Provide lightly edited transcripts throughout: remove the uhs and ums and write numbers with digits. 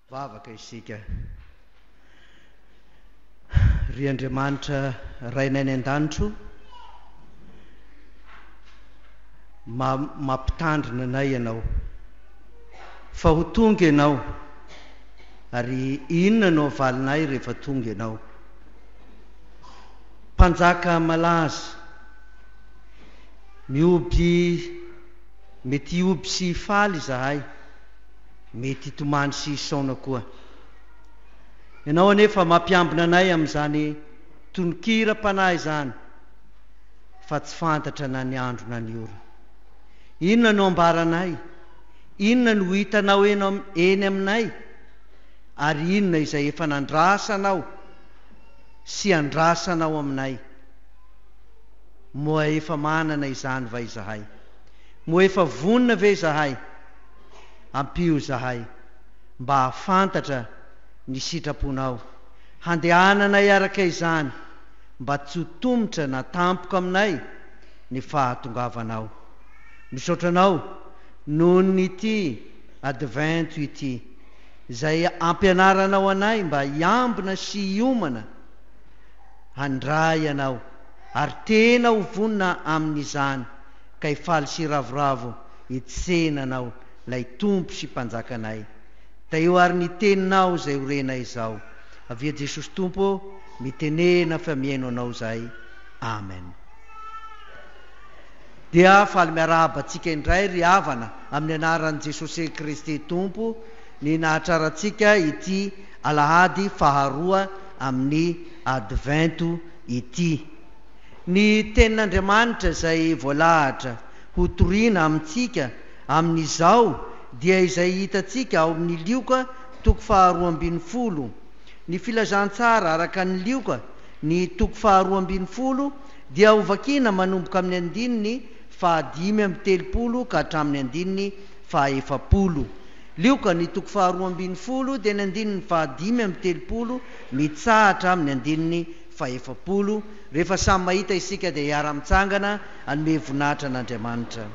Vavaka isika. Ry Andriamanitra Rainay any an-danitro, mampitandrina anay Ianao fa ho tonga Ianao, ary inona no havalinay rehefa tonga Ianao? Mpanjaka malaza, mihoby, mety hihoby sy hifaly izahay, Mety hitomany sy hisaona koa. Ianao anefa mampiambina anay amin'izany tononkiram-panahy izany fa tsy fantatra na ny andro na ny ora. Inona no ambaranay? Inona no hitanao eny aminay? Ary inona izay efa nandrasanao sy andrasanao aminay? Moa efa manana izany va izahay? Moa efa vonona ve izahay? Ampio izahay mba hahafantatra ny sitraponao, handehananay araka izany mba tsy ho tomotra na tampoka aminay ny fahatongavanao. Misaotra anao noho ny ity Advento ity, izay ampianaranao anay mba hiambina sy hiomana handray anao ary tena ho vonona amin'izany ka hifaly sy hiravoravo hitsena Anao, Ilay Tompo sy Mpanjakanay. Tahio ary ny Teninao izay ho renay izao. Avia Jesosy Tompo ô, mitenena fa mihaino Anao izahay. Amen. Dia faly miarahaba antsika indray ry havana amin'ny anaran'i Jesosy Kristy Tompo ny nahatrarantsika ity alahady faharoa amin'ny Advento ity. Ny Tenin'Andriamanitra izay voalahatra ho toriana amintsika amin'izao dia izay hitantsika ao amin'ny Lioka toko faharoambinifolo. Ny Filazantsara araka an'i Lioka, ny toko faharoambinifolo, dia hovakiana manomboka amin'ny andininy fahadimy amby telopolo ka hatramin'ny andininy fahaefapolo. Lioka, ny toko faharoambinifolo, dia ny andininy fahadimy amby telopolo mitsahatra amin'ny andininy fahefapolo. Rehefa samy mahita isika dia hiara-mitsangana hanome voninahitra an'Andriamanitra.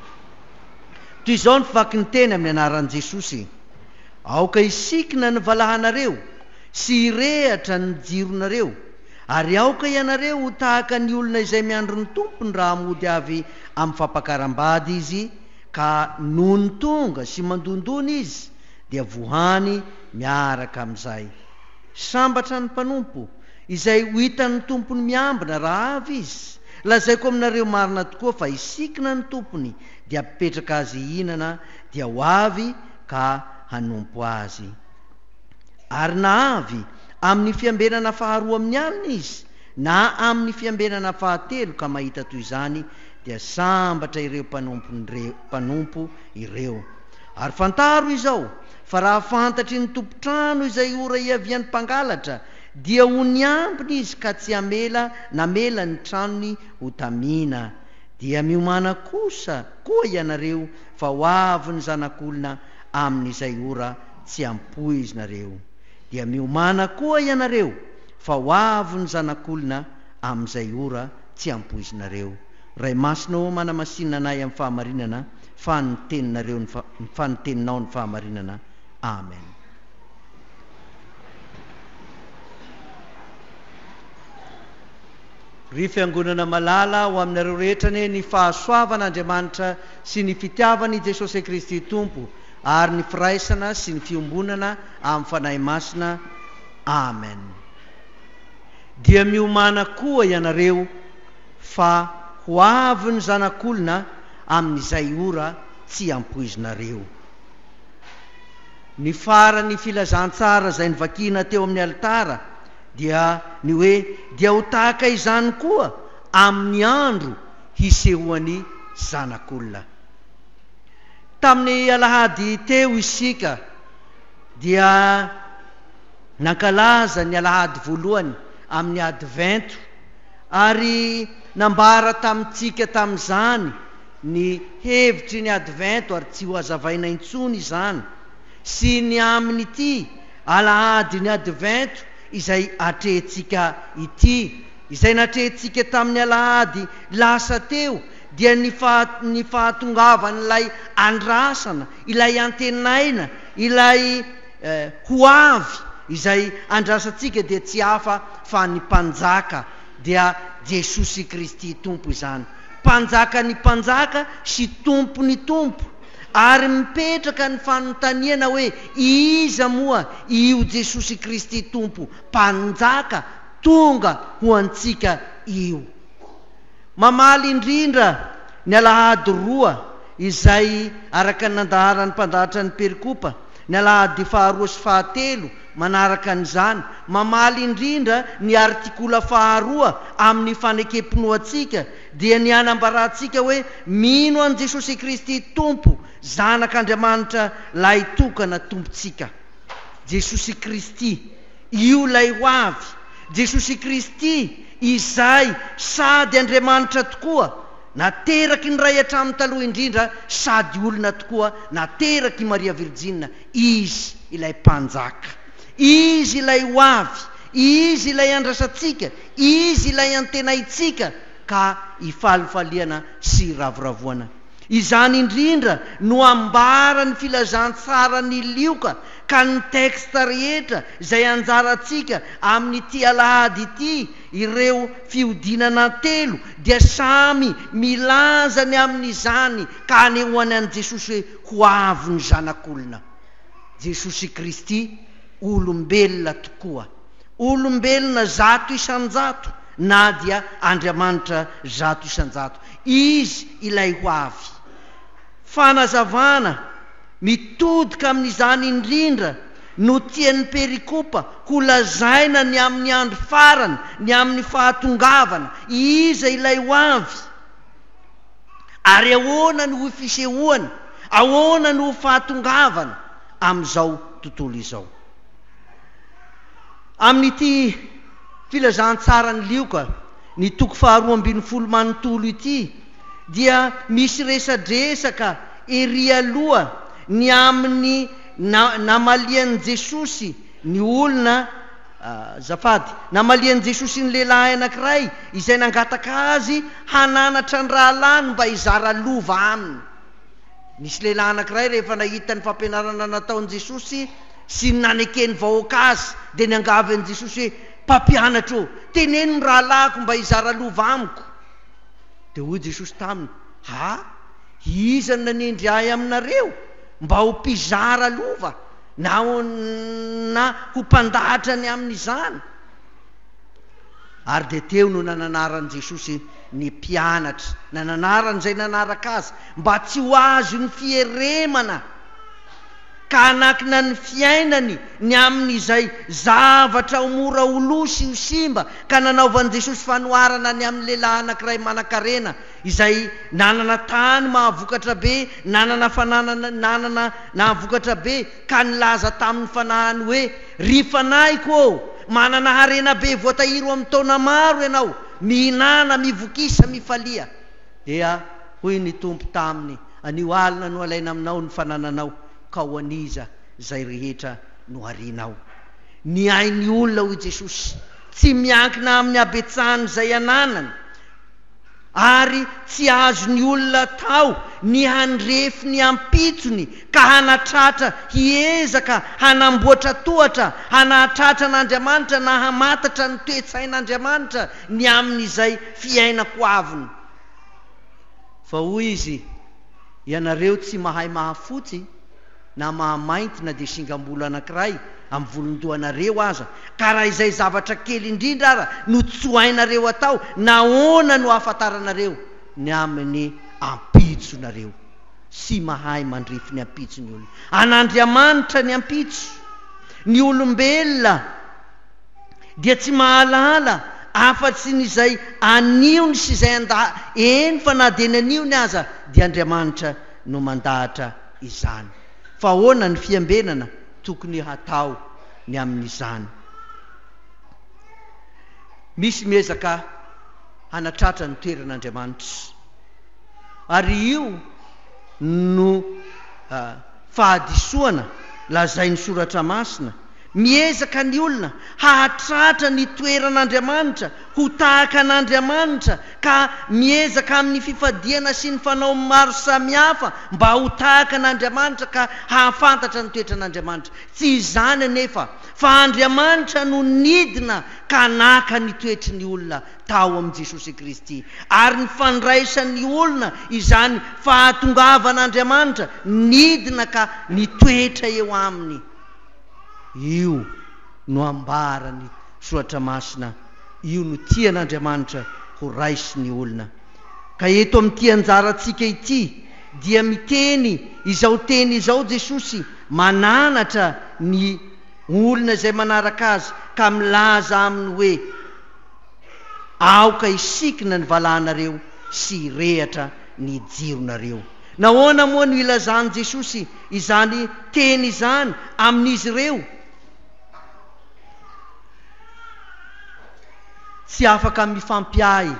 Toy izao ny fivaky ny teny amin'ny anaran'i Jesosy, Aoka hisikina ny valahanareo sy hirehatra ny jironareo, ary aoka ianareo ho tahaka ny olona izay miandry ny tompony raha mody avy amin'ny fampakaram-bady izy, ka nony tonga sy mandondona izy, dia vohany miaraka amin'izay. Sambatra ny mpanompo izay ho hitan'ny tompony miambina raha avy izy. Lazaiko aminareo marina tokoa fa hisikina ny tompony dia hampipetraka azy hihinana dia ho avy ka hanompo azy. Ary na avy amin'ny fiambenana faharoa amin'ny alina izy na amin'ny fiambenana fahatelo ka mahita toy izany dia sambatra ireo mpanompo ireo. Ary fantaro izao, fa raha fantatry ny tompon-trano izay ora hiavian'ny mpangalatra, dia ho niambina izy ka tsy hamela namela ny tranony ho tamina. Dia miomàna kosa koa ianareo fa ho avy ny Zanak'olona amin'izay ora tsy ampoizinareo. Dia miomàna koa ianareo fa ho avy ny Zanak'olona amin'izay ora tsy ampoizinareo. Ray Masina ô, manamasinina anay amin'ny fahamarinana, fa ny teninareo ny fa ny teninao ny fahamarinana. Amen. Ry Fiangonana malala, ho aminareo rehetra anie ny fahasoavan'Andriamanitra sy ny fitiavan' i Jesosy Kristy Tompo ary ny firaisana sy ny fiombonana amin'ny Fanahy Masina. Amen. Dia miomàna koa ianareo fa ho avy ny Zanak'olona amin'izay ora tsy ampoizinareo. Ny faran'ny filazantsara izay novakiana teo amin'ny alitara dia ny hoe dia ho tahaka izany koa amin'ny andro hisehoan'ny Zanak'olona. Tamin'ny alahady teo isika dia nankalaza ny alahady voalohany amin'ny Advento ary nambara tamintsika tamin'izany ny hevitry ny Advento ary tsy ho hazavaina intsony izany, sy ny amin'ity Alahadin'ny Advento izay atrehintsika ity, izay natrehintsika tamin'ny Alahady lasa teo, dia ny ny fahatongavan'ilay andrasana, ilay antenaina, ilay. ho avy izay andrasantsika dia tsy hafa fa ny Mpanjaka, dia Jesosy Kristy Tompo izany. Mpanjakan'ny mpanjaka sy Tompon'ny tompo. Ary mipetraka ny fanontaniana hoe iza moa io Jesosy Kristy Tompo Mpanjaka tonga ho antsika io? Mamaly indrindra ny alahady roa izay araka ny nandaharan'ny mpandahatra ny perikopa, ny alahady faharoa sy fahatelo manaraka an'izany, mamaly indrindra ny artikola faharoa amin'ny fanekem-pinoantsika dia ny hanambarantsika hoe mino an'i Jesosy Kristy Tompo, Zanak'Andriamanitra Lahitokana Tompontsika. Jesosy Kristy, io ilay ho avy. Jesosy Kristy izay sady Andriamanitra tokoa, nateraky ny Ray hatramin'ny taloha indrindra, sady olona tokoa, naterak'i Maria Virjina, Izy ilay Mpanjaka. Izy ilay ho avy. Izy ilay andrasantsika. Izy ilay antenaintsika ka ifalifaliana sy iravoravoana. Izany indrindra no ambaran'ny filazantsaran'i Lioka ka ny texte rehetra izay anjarantsika amin'ity alahady ity, ireo fihodinana telo, dia samy milaza ny amin'izany ka anehoany an'i Jesosy hoe ho avy ny Zanak'olona. Jesosy Kristy olombelona tokoa. Olombelona 100% na dia Andriamanitra 100%. Izy ilay ho avy. Fanazavana mitodika amin'izany indrindra no tian'ny perikopa ho lazaina ny amin'ny andro farany, ny amin'ny fahatongavana. Iza ilay ho avy? Ary ahoana no ho fisehoany? Ahoana no ho fahatongavana amin'izao tontolo izao? Amin'ity Filazantsaran'i Lioka, ny toko faharoa ambinifolo manontolo ity, dia misy resadresaka ery aloha ny amin'ny namalian'i Jesosy ny olona, azafady, namalian'i Jesosy ny lehilahy anankiray izay nangataka Azy hananatra ny rahalahiny mba hizara lova aminy. Nisy lehilahy anankiray rehefa nahita ny fampianarana nataon'i Jesosy sy ny naneken'ny vahoaka Azy, dia niangavy an'i Jesosy hoe, Mpampianatra ô, teneno ny rahalahiko mba hizara lova amiko. Dia hoy Jesosy taminy, Ha? Iza no nanendry Ahy aminareo mba ho mpizara lova na ho na ho mpandahatra ny amin'izany? Ary dia teo no nananaran'i Jesosy ny mpianatra, nananarany izay nanaraka Azy, mba tsy ho azon'ny fieremana ka hanakina ny fiainany ny amin'izay zavatra ho mora ho lo sy ho simba, ka nanaovan'i Jesosy fanoharana ny amin'ny lehilahy anankiray manankarena izay nanana tany mahavokatra be, nanana fananana nanana nahavokatra be, ka nilaza tamin'ny fanahiny hoe, Ry fanahiko ô, manana harena be voatahiry ho amin'ny taona maro ianao, mihinàna, mivokisa, mifalia. Dia hoy ny Tompo taminy, Anio alina no alaina aminao ny fanananao, ka ho an'iza izay rehetra noharinao? Ny ain'ny olona, hoy Jesosy, tsy miankina amin'ny habetsahan'izay ananany, ary tsy azon'ny olona atao ny handrefy ny ampitsony ka hanatratra hiezaka hanamboatra tohatra hanahatratra an'Andriamanitra na hamantatra ny toe-tsain'Andriamanitra ny amin'izay fiainako aviny. Fa hoy izy, Ianareo tsy mahay mahafotsy na mahamainty na dia singam-bolo anankiray amin'ny volon-dohanareo aza, ka raha izay zavatra kely indrindra ara no tsoahinareo atao, nahoana no ahafantaranareo ny amin'ny ampitsonareo? Tsy mahay mandrefy ny ampitso ny olona. An'Andriamanitra ny ampitso. Ny olombelona dia tsy mahalala afa-tsy ny izay aniony sy izay anda, eny fa na dia ny aniony aza dia Andriamanitra no mandahatra izany. Fa ahoana ny fiambenana tokony hatao ny amin'izany? Misy miezaka hanatratra ny toeran'Andriamanitra. Ary io no fahadisoana lazain'ny Soratra Masina. Miezaka ny olona hahatratra ny toeran'Andriamanitra ho tahaka an'Andriamanitra ka miezaka amin'ny fifadiana sy ny fanao maro samihafa mba ho tahaka an'Andriamanitra ka hahafantatra ny toetran'Andriamanitra. Tsy izany anefa fa Andriamanitra no nidina ka naka ny toetry ny olona tao amin'i Jesosy Kristy ary ny fandraisan'ny olona izany fahatongavan'Andriamanitra nidina ka nitoetra eo aminy io no ambaran'ny Soratra Masina, io no tian'Andriamanitra ho raisin'ny olona. Ka eto amin'ity anjarantsika ity dia miteny izao teny izao Jesosy mananatra ny olona izay manaraka Azy ka milaza aminy hoe, Aoka hisikina ny valahanareo sy hirehatra ny jironareo. Nahoana moa no ilazan'i Jesosy izany teny izany amin'izy ireo? Tsy afaka mifampiahy,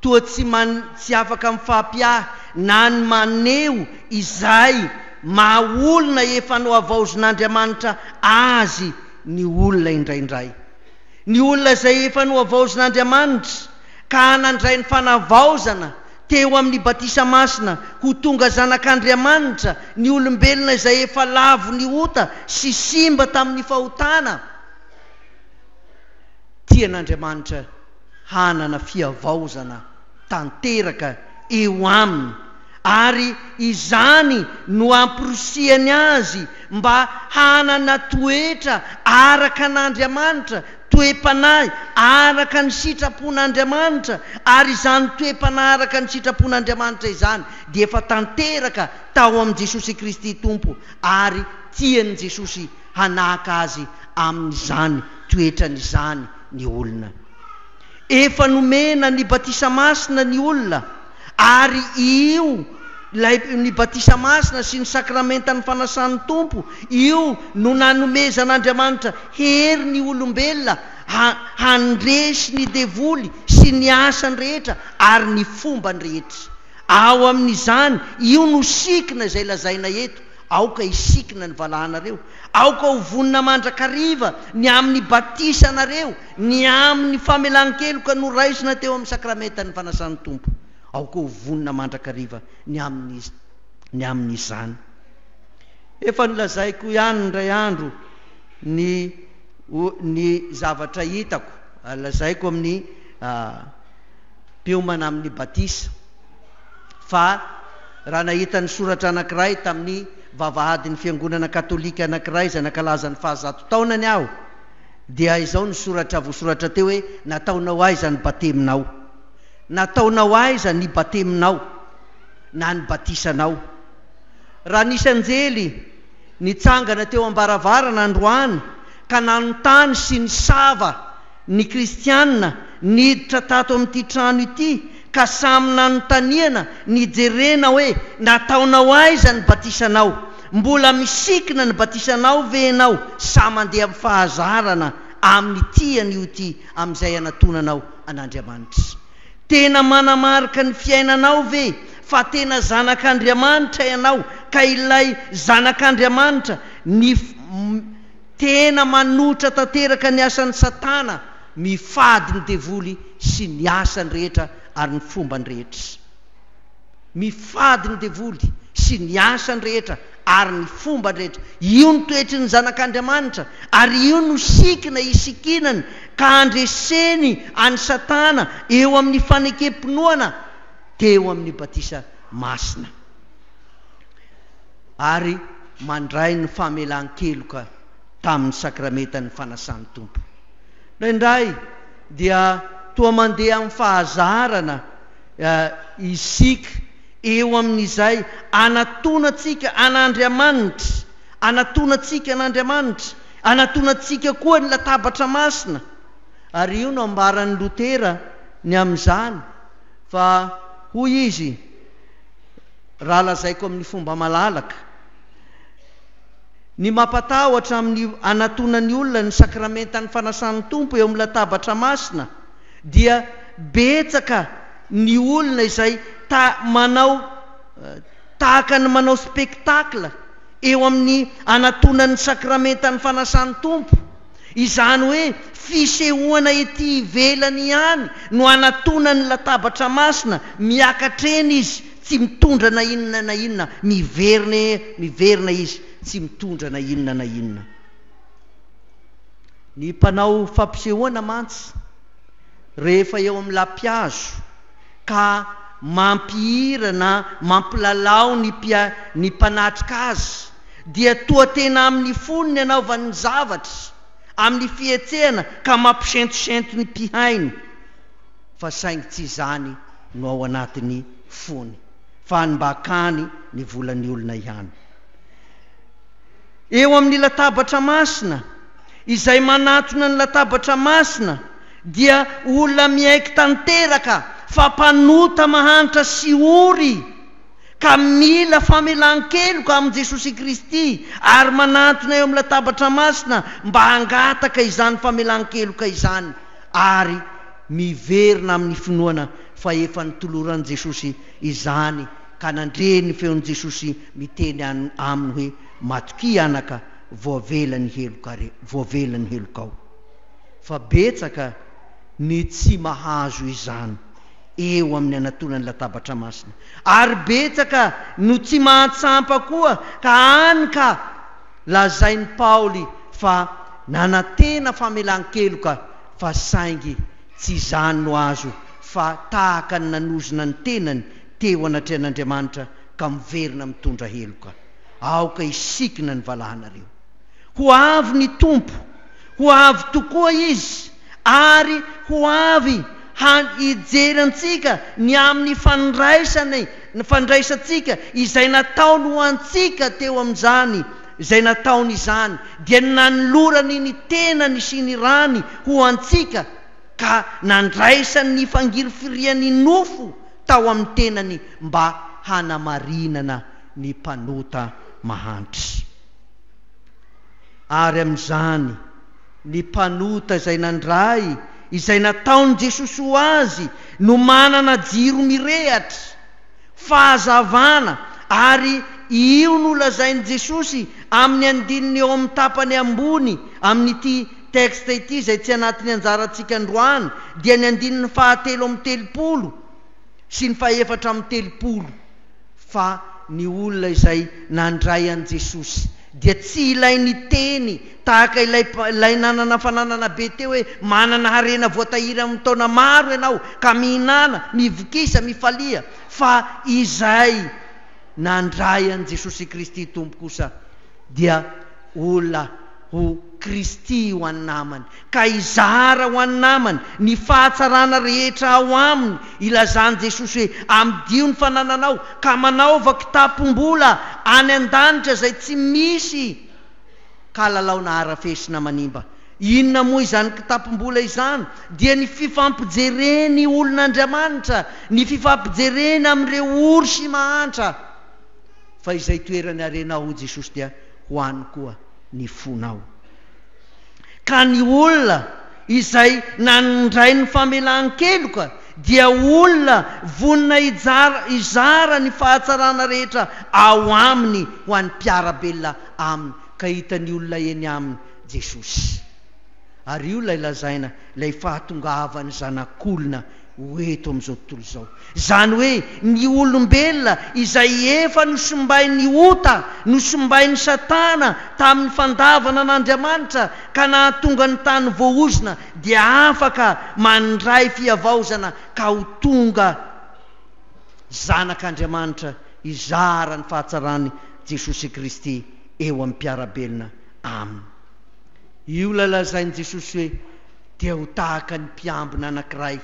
toa tsy man, tsy afaka mifampiahy na ny maneho izay maha olona efa nohavaozin'Andriamanitra azy ny olona indraindray. Ny olona izay efa nohavaozin'Andriamanitra ka nandray ny fanavaozana teo amin'ny batisa masina ho tonga zanak'Andriamanitra ny olombelona izay efa lavo ny ota sy simba tamin'ny fahotana, tian'Andriamanitra hanana fihavaozana tanteraka eo aminy ary izany no amporisihany azy mba hanana toetra araka an'Andriamanitra, toe-panahy araka ny sitrapon'Andriamanitra, ary izany toe-panahy araka ny sitrapon'Andriamanitra izany dia efa tanteraka tao amin'i Jesosy Kristy Tompo, ary tian'i Jesosy hanahaka Azy amin'izany toetrany izany ny olona. Efa nomena ny batisa masina ny olona ary io ilay ny batisa masina sy ny sakramentan'ny fanasan'ny Tompo io no nanomezan'Andriamanitra hery ny olombelona ha handresy ny devoly sy ny asany rehetra ary ny fombany rehetra. Ao amin'izany, io no sikina izay lazaina eto, aoka hisikina ny valahanareo, aoka ho vonona mandrakariva ny amin'ny batisanareo, Ny amin'ny famelan-keloka noraisina teo amin'ny sakramentan'ny fanasan'ny Tompo, aoka ho vonona mandrakariva ny amin'ny ny amin'izany. Efa nolazaiko ihany indray andro ny ny zavatra hitako, lazaiko amin'ny mpiomana amin'ny batisa, fa raha nahita ny soratra anankiray tamin'ny vavahadin'ny fiangonana katolika anankiray izay nankalaza ny fahazato taonany aho, Dia izao ny soratra voasoratra teo hoe, Nataonao aiza ny bateminao? Nataonao aiza ny bateminao na ny batisanao? Raha nisy anjely nitsangana teo am-baravarana androany ka nanontany sy nisava ny kristiana niditra tato amin'ity trano ity ka samy nanontaniana nijerena hoe, Nataonao aiza ny batisanao? Mbola misikina ny batisanao ve ianao sa mandeha amin'ny fahazarana amin'ity anio ity amin'izay anatonanao an'Andriamanitra? Tena manamarika ny fiainanao ve fa tena zanak'Andriamanitra ianao ka ilay zanak'Andriamanitra ny tena manohitra tanteraka ny asan'i Satana, mifady ny devoly sy ny asany rehetra ary ny fombany rehetra? Mifady ny devoly sy ny asany rehetra ary ny fombany rehetra. Io ny toetry ny zanak'Andriamanitra ary io no sikina isikinany ka handreseny an'i Satana eo amin'ny fanekem-pinoana teo amin'ny batisa masina ary mandray ny famelan-keloka tamin'ny sakramentan'ny fanasan'ny Tompo. Indraindray dia toa mandeha amin'ny fahazarana isika eo amin'izay anatonantsika an'Andriamanitra, anatonantsika an'Andriamanitra, anatonantsika koa ny latabatra masina. Ary io no ambaran'i Lotera ny amin'izany, fa hoy izy, raha lazaiko amin'ny fomba malalaka, Ny mampatahotra amin'ny anatonan'ny olona ny sakramentan'ny fanasan'ny Tompo eo amin'ny latabatra masina dia betsaka ny olona izay ta manao tahaka ny manao spectacle eo amin'ny anatonan'ny sakramentan'ny fanasan'ny Tompo. Izany hoe fisehoana ety ivelany ihany no anatonany ny latabatra masina, miakatra eny izy tsy mitondra na inona na inona, miverina miverina izy tsy mitondra na inona na inona. Ny mpanao fampisehoana mantsy rehefa eo amin'ny lampihazo ka mampihira na mampilalao ny mpia ny mpanatrika azy dia toa tena amin'ny fony ny anaovany ny zavatra, amin'ny fihetsehana ka mampisentosento ny mpihaino, fa saingy tsy izany no ao anatin'ny fony, fa ny mba hakany ny volan'ny olona ihany. Eo amin'ny latabatra masina, izay manatona ny latabatra masina dia olona miaiky tanteraka fa mpanota mahantra sy ory ka mila famelan-keloka amin'i Jesosy Kristy ary manantona eo amin'ny latabatra masina mba hangataka izany famelan-keloka izany ary miverina amin'ny finoana fa efa notoloran'i Jesosy izany ka nandre ny feon'i Jesosy miteny aminy hoe, Matokia anaka, voavela ny helokare, voavela ny helokao. Fa betsaka ny tsy mahazo izany eo amin'ny anatonan'ny latabatra masina. Ary betsaka no tsy mahatsampa koa ka any ka lazain'i Paoly fa nanantena famelan-keloka fa saingy tsy izany no azo fa tahaka ny nanozona ny tenany teo anatrehan'Andriamanitra ka miverina mitondra heloka. Aoka hisikina ny valahanareo. Ho avy ny Tompo, ho avy tokoa Izy, ary ho avy han hijery antsika ny amin'ny fandraisany, ny fandraisantsika izay nataony ho antsika teo amin'izany, izay nataony izany, dia ny nanolorany ny tenany sy ny rany ho antsika, ka nandraisany ny fangirifirian'ny nofo tao amin'ny tenany mba hanamarinana ny mpanota mahantra. Ary amin'izany, ny mpanota izay nandray izay nataon'i Jesosy ho azy no manana jiro mirehatra, fahazavana, ary io no lazain'i Jesosy amin'ny andininy eo amin'ny tapany ambony amin'ity texte ity izay tsy anatin'ny anjarantsika androany dia ny andininy fahatelo amby 30 sy ny faha-34 fa ny olona izay nandray an'i Jesosy dia tsy ilay niteny tahaka ilay ilay nanana fananana be teo hoe manana harena voatahiry amin'ny taona maro ianao ka mihinana, mivokisa, mifalia fa izay nandray an'i Jesosy Kristy Tompo kosa dia olona ho Kristy ho an'ny namany, ka hizara ho an'ny namany ny fahatsarana rehetra ao aminy, ilazan'i Jesosy hoe, Amidio ny fanananao, ka manaova kitapom-bola any an-danitra izay tsy misy kalalao na harafesina manimba. Inona moa izany kitapom-bola izany? Dia ny fifampijereny olon'Andriamanitra, ny fifampijerena amin'ireo ory sy mahantra. Fa izay toerany harenao, hoy Jesosy, dia ho any koa ny fonao. Ka ny olona izay nandray ny famelan-keloka dia olona vonona hijara hizara ny fahatsarana rehetra ao aminy ho an'ny mpiara-belona aminy, ka hitan'ny olona eny aminy Jesosy. Ary io ilay lazaina, ilay fahatongavan'ny Zanak'olona ho eto amin'izao tontolo izao. Izany hoe ny olombelona izay efa nosimbain'ny ota, nosimbain'i Satana tamin'ny fandavana an'Andriamanitra ka nahatonga ny tany voaozona dia afaka mandray fihavaozana ka ho tonga zanak'Andriamanitra hizara ny fahatsaran'i Jesosy Kristy eo amin'ny mpiara-belona aminy. Io ilay lazain'i Jesosy hoe dia ho tahaka ny mpiambina anankiray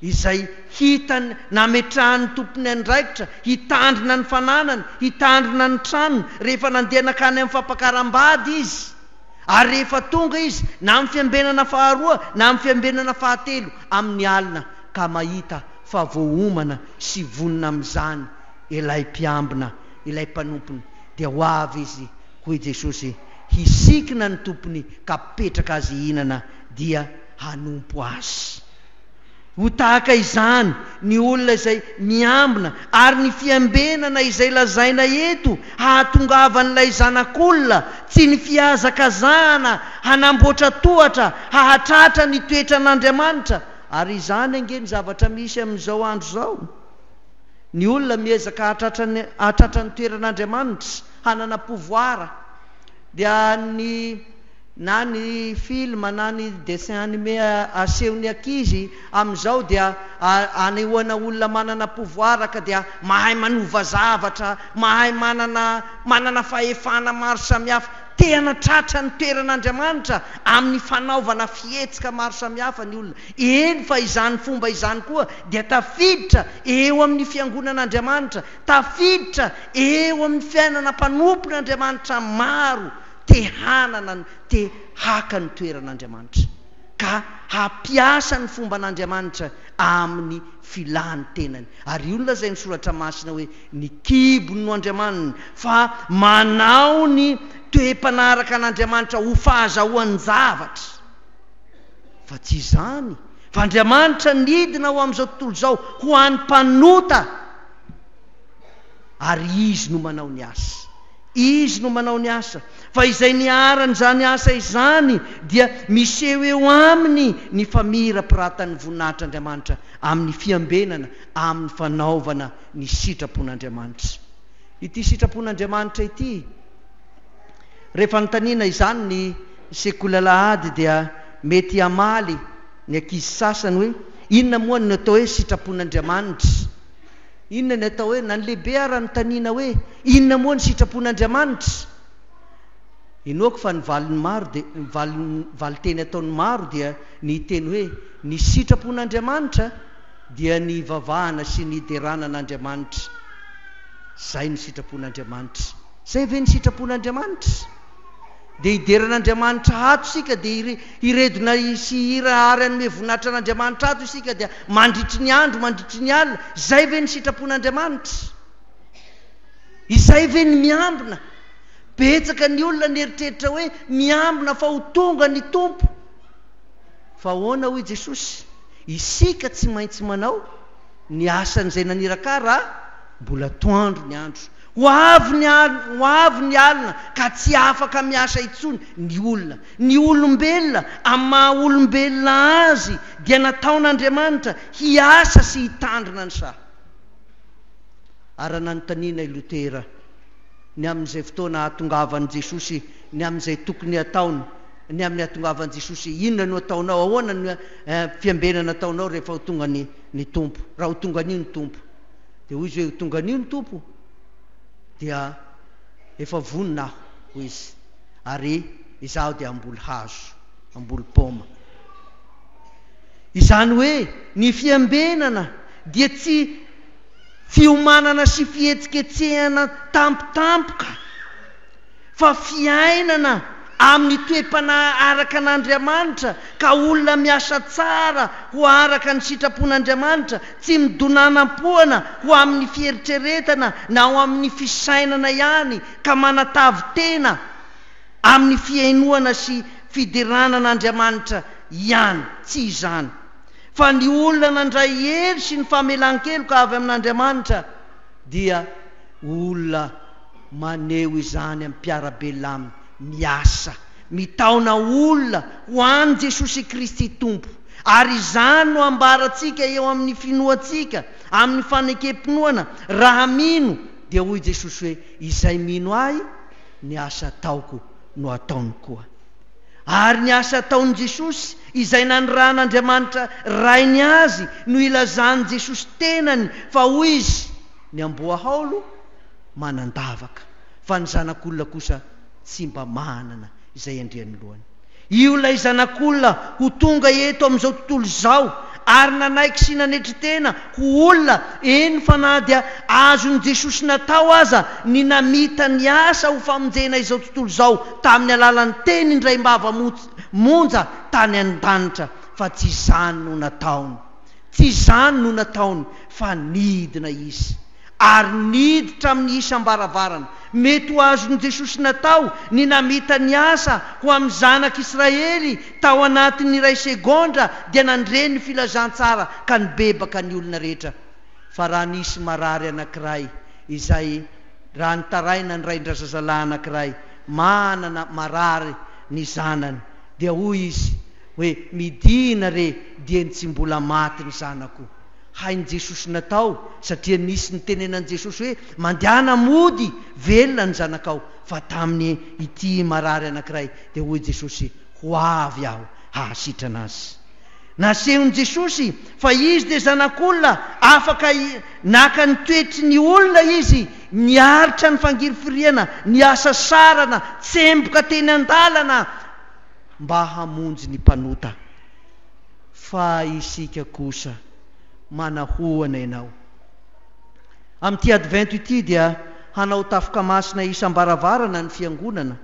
izay hitany nametrahan'ny tompony andraikitra hitandrina ny fananany, hitandrina ny tranony rehefa nandeha nankany amin'ny fampakaram-bady izy, ary rehefa tonga izy na amin'ny fiambenana faharoa na amin'ny fiambenana fahatelo amin'ny alina ka mahita fa voaomana sy vonona amin'izany ilay mpiambina, ilay mpanompony, dia ho avy izy, hoy Jesosy, hisikina ny tompony ka hapetraka azy hihinana dia hanompo azy. Ho tahaka izany ny olona izay miambina, ary ny fiambenana izay lazaina eto hahatongavan'ilay Zanak'olona, tsy ny fihazakazahana hanamboatra tohatra hahatratra ny toetran'Andriamanitra. Ary izany ange ny zavatra misy amin'izao andro izao. Ny olona miezaka hahatratra ny hahatratra ny toeran'Andriamanitra, hanana pouvoir, dia ny na ny film na ny dessin animé asehon'ny ankizy amin'izao dia anehoana olona manana pouvoir ka dia mahay manova zavatra, mahay manana manana fahefana maro samihafa. Te hanatratra ny toeran'Andriamanitra amin'ny fanaovana fihetsika maro samihafa ny olona. Eny fa izany fomba izany koa dia tafiditra eo amin'ny fiangonan'Andriamanitra, tafiditra eo amin'ny fiainana mpanompon'Andriamanitra maro te hanana ny te haka ny toeran'Andriamanitra ka hampiasa ny fomban'Andriamanitra amin'ny filàny tenany. Ary io no lazain'ny Soratra Masina hoe ny kibony no andriamaniny fa manao ny toe-panaraka an'Andriamanitra ho fahazahoan-javatra. Fa tsy izany, fa Andriamanitra nidina ho amin'izao tontolo izao ho an'ny mpanota ary Izy no manao ny asa. Izy no manao ny asa, fa izay niharan'izany asa izany dia miseho eo aminy ny famirapiratan'ny voninahitr'Andriamanitra amin'ny fiambenana amin'ny fanaovana ny sitrapon'Andriamanitra. Ity sitrapon'Andriamanitra ity, rehefa anontaniana izany ny sekoly alahady dia mety hamaly ny ankizy sasany hoe, inona moa no atao hoe sitrapon'Andriamanitra? Inona ny atao hoe, na ny lehibe ara anontaniana hoe, inona moa ny sitrapon'Andriamanitra? Inoako fa ny valin'ny maro dia, ny valin, valinteny ataon'ny maro dia ny hiteny hoe, ny sitrapon'Andriamanitra dia ny hivavahana sy ny hiderana an'Andriamanitra. Izay no sitrapon'Andriamanitra. Izay ve ny sitrapon'Andriamanitra? Dia hidera an'Andriamanitra ato isika, dia hiredona sy hihira ary hanome voninahitra an'Andriamanitra ato isika, dia mandritry ny andro, mandritry ny alina. Izay ve ny sitrapon'Andriamanitra? Izay ve ny miambina? Betsaka ny olona nieritreritra hoe miambina fa ho tonga ny Tompo. Fa ahoana hoy Jesosy? Isika tsy maintsy manao ny asan'izay naniraka ahy raha mbola atoandro ny andro. Ho avy ny ho avy ny alina ka tsy afaka miasa intsony ny olona. Ny olombelona amin'ny maha olombelona azy dia nataon'Andriamanitra hiasa sy hitandrina ny saha. Ary raha nanontaniana i Lotera ny amin'izay fotoana hahatongavan'i Jesosy, ny amin'izay tokony hataony, ny amin'ny hahatongavan'i Jesosy, inona no ataonao, ahoana no fiambenana ataonao rehefa ho tonga ny ny Tompo, raha ho tonga anio ny Tompo. Dia hoy izy hoe, ho tonga anio ny Tompo, dia efa vonona aho, hoy izy, ary izaho dia hamboly hazo, hamboly paoma. Izany hoe ny fiambenana dia tsy fiomanana sy fihetsiketsehana tampotampoka, fa fiainana amin'ny toe-panahy araka an'Andriamanitra, ka olona miasa tsara ho araka ny sitrapon'Andriamanitra, tsy midonanam-poana ho amin'ny fieritreretana na ho amin'ny fisainana ihany, ka manatavy tena amin'ny fihainoana sy fiderana an'Andriamanitra ihany. Tsy izany. Fa ny olona nandray hery sy ny famelan-keloka avy amin'Andriamanitra dia olona maneho izany amin'ny mpiara-belona aminy, miasa, mitaona olona ho an'i Jesosy Kristy Tompo. Ary izany no ambarantsika eo amin'ny finoantsika, amin'ny fanekem-pinoana, raha mino, dia hoy Jesosy hoe, Izay mino Ahy, ny asa ataoko no ataony koa. Ary ny asa ataon'i Jesosy, izay nanirahan'Andriamanitra Rainy Azy, no ilazan'i Jesosy tenany fa hoy Izy, Ny amboahaolo manan-davaka, fa ny Zanak'olona kosa tsy mba manana izay andrian'ny lohany. Io ilay Zanak'olona ho tonga eto amin'izao tontolo izao ary nanaiky sy nanetry tena ho olona, eny fa na dia azon'i Jesosy natao aza ny namita ny asa ho famonjena izao tontolo izao tamin'ny alalan'ny teny indraim-bava monja tany an-danitra, fa tsy izany no nataony. Tsy izany no nataony fa nidina Izy. Ary niditra amin'ny isam-baravarana. Mety ho azon'i Jesosy natao ny namita ny asa ho amin'ny zanak'Israely tao anatin'ny iray segondra dia nandre ny filazantsara ka nibebaka ny olona rehetra. Fa raha nisy marary anankiray izay raha nitaraina ny rain-drazazalahy anankiray manana marary ny zanany dia hoy izy hoe midina re dieny tsy mbola maty ny zanako. Hain'i Jesosy natao satria nisy nitenenan'i Jesosy hoe mandehana mody velona ny zanakao fa tamin'ny ity marary anankiray dia hoy Jesosy ho avy aho hahasitrana azy. Nasehon'i Jesosy fa Izy dia Zanak'olona afaka naka ny toetry ny olona Izy, niaritra ny fangirifiriana, ny hasasarana, tsemboka teny an-dalana mba hamonjy ny mpanota. Fa isika kosa, manahoana ianao? Amin'ity Advento ity dia hanao tafoka masina isam-baravarana ny Fiangonana.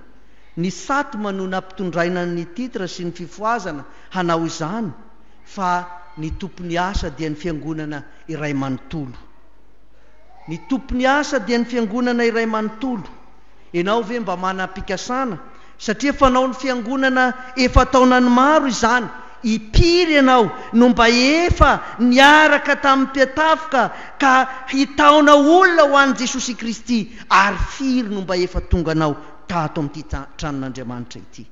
Ny Satma no nampitondraina ny titre sy ny fifohazana hanao izany fa ny tompon'ny asa dia ny Fiangonana iray manontolo. Ny tompon'ny asa dia ny Fiangonana iray manontolo. Ianao ve mba manam-pikasana? Satria fanaon'ny Fiangonana efa taonany maro izany. Impiry ianao no mba efa niaraka tamin'ny mpiatafoka ka hitaona olona ho an'i Jesosy Kristy ary firy no mba efa tonganao tato amin'ity tranon'Andriamanitra ity?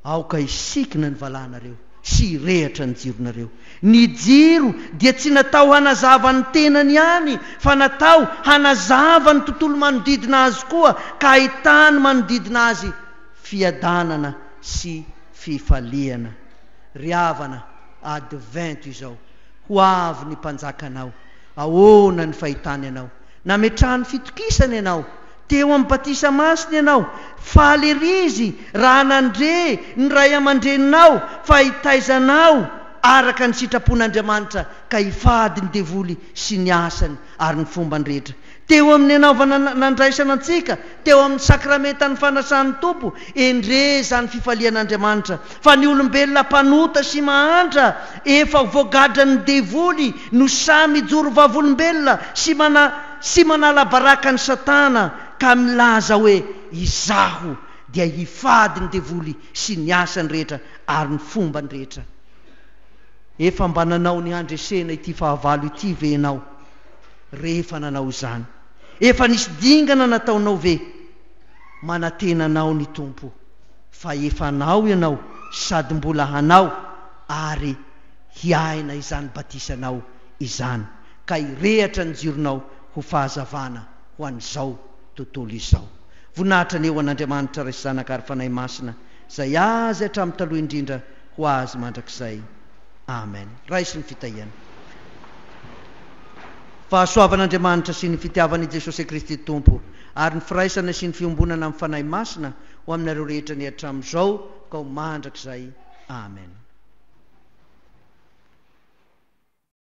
Aoka hisikina ny valanareo sy hirehatra ny jironareo. Ny jiro dia tsy natao hanazava ny tenany ihany fa natao hanazava ny tontolo manodidina azy koa ka ahitany manodidina azy fiadanana sy fifaliana. Ry havana, Advento izao. Ho avy ny Mpanjakanao. Ahoana ny fahitany anao? Nametrahany fitokisana ianao. Teo amin'ny batisa masina ianao. Faly ery izy raha nandre ny ray aman-dreninao fa hitaiza anao araka ny sitrapon'Andriamanitra ka hifady ny devoly sy ny asany ary ny fombany rehetra. Teo amin'ny nanaovana nandraisana antsika teo amin'ny sakramentan'ny fanasan'ny Tompo, endre izany fifalian'Andriamanitra fa ny olombelona mpanota sy mahantra efa voagadran'ny devoly no sahy mijoro vavolombelona sy mana sy manala baraka an'i Satana ka milaza hoe izaho dia hifady ny devoly sy ny asany rehetra ary ny fombany rehetra. Efa mba nanao ny handresena ity fahavalo ity ve ianao rehefa nanao izany? Efa nisy dingana nataonao ve? Manantena anao ny Tompo fa efa hanao ianao sady mbola hanao ary hiaina izany batisanao izany ka hirehatra ny jironao ho fahazavana ho an'izao tontolo izao. Voninahitra anie ho an'Andriamanitra Ray sy Zanaka ary Fanahy Masina izay Azy hatramin'ny taloha indrindra ho Azy mandrakizay. Amen. Raiso ny fitahiana. Fahasoavan'Andriamanitra sy ny fitiavan'i Jesosy Kristy Tompo ary ny firaisana sy ny fiombonana amin'ny Fanahy Masina ho aminareo rehetra anie hatramin'izao ka ho mandrakizay. Amen.